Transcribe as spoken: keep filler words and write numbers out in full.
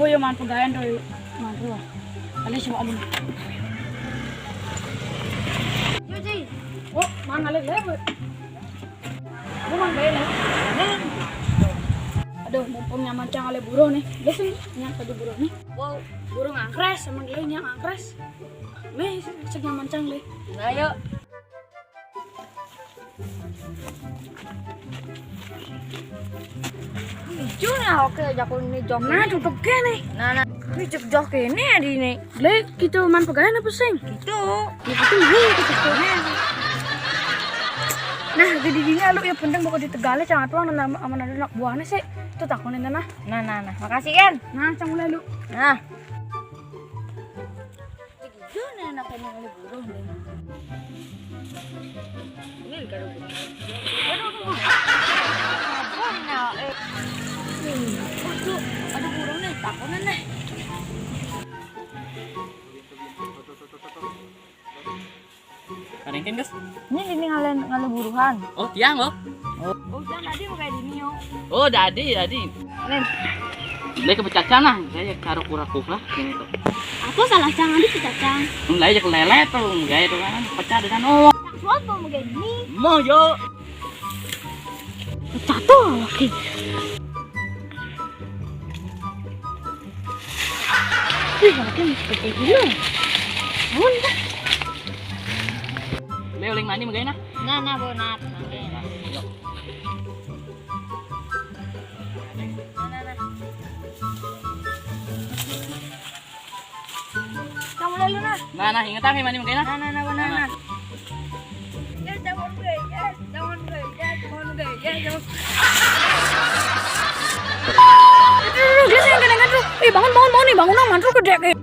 Oh, iya, man pagayan to, iya. Man to. Alih, coba alih. Yo, Ji. Oh, man alih leh, Bu. Bu, man gaya leh. Aduh, mumpung nyaman cang alih buruh nih. Listen, nyak tadi buruh nih. Wow, buruh ngangkres, sama dulu nyak ngangkres. Nih, sik nyaman cang leh. Nah, yuk. Ijo nah, oke, jago ini jok. Nah, tutup ke nih. Nah, nah. Ini jok jok ini ya di ini. Leh, kita man pagayan apa sing? Gitu. Ya, gitu, nah, kita tutup. Nah, jadi dini lu ya penting bakal di Tegalé, cang tuang, nah, aman ada anak buahnya sih. Itu takutin nah. Nah, nah, nah. Makasih, Ken. Nah, cang mulai lu. Nah. Iya, nih, anak ini, ini burung nih. Ini dikado burung. Aduh, aduh, aduh. Apa ini, nah, eh? Waduh, ada burung nih, takutin deh. Ada yang gas? Ini, ini ngalih, ngalih buruhan. Oh, tiang loh. Oh, jangan tadi mau kayak gini, yo. Oh, dadi, dadi. Nih. Leh kepecacan lah, saya karo kura-kura gini tuh. Apa salah cang, adi kecacang? Lah ya kelele tuh, enggak itu kan pecah di sana. Oh. Suap mau kayak gini. Mau yo. Pecah tuh lagi. Ih, lagi mesti kayak gini. Amun dah. Leh, uling mani, magay na. Nah, nah, Bu, nah. Yuk. Nah, nah, nah. Kamu lalu, nah. Nah, nah, ingat kami mani, magay na. Nah, nah, nah, Bu, nah, nah. Ya, jangan gue, ya, jangan gue, ya, jangan gue, ya, jangan. Aduh, aduh, aduh, geus yang kadang tuh. Eh, bangun, bangun, bangun nih, bangun dong, mantul gede, eh.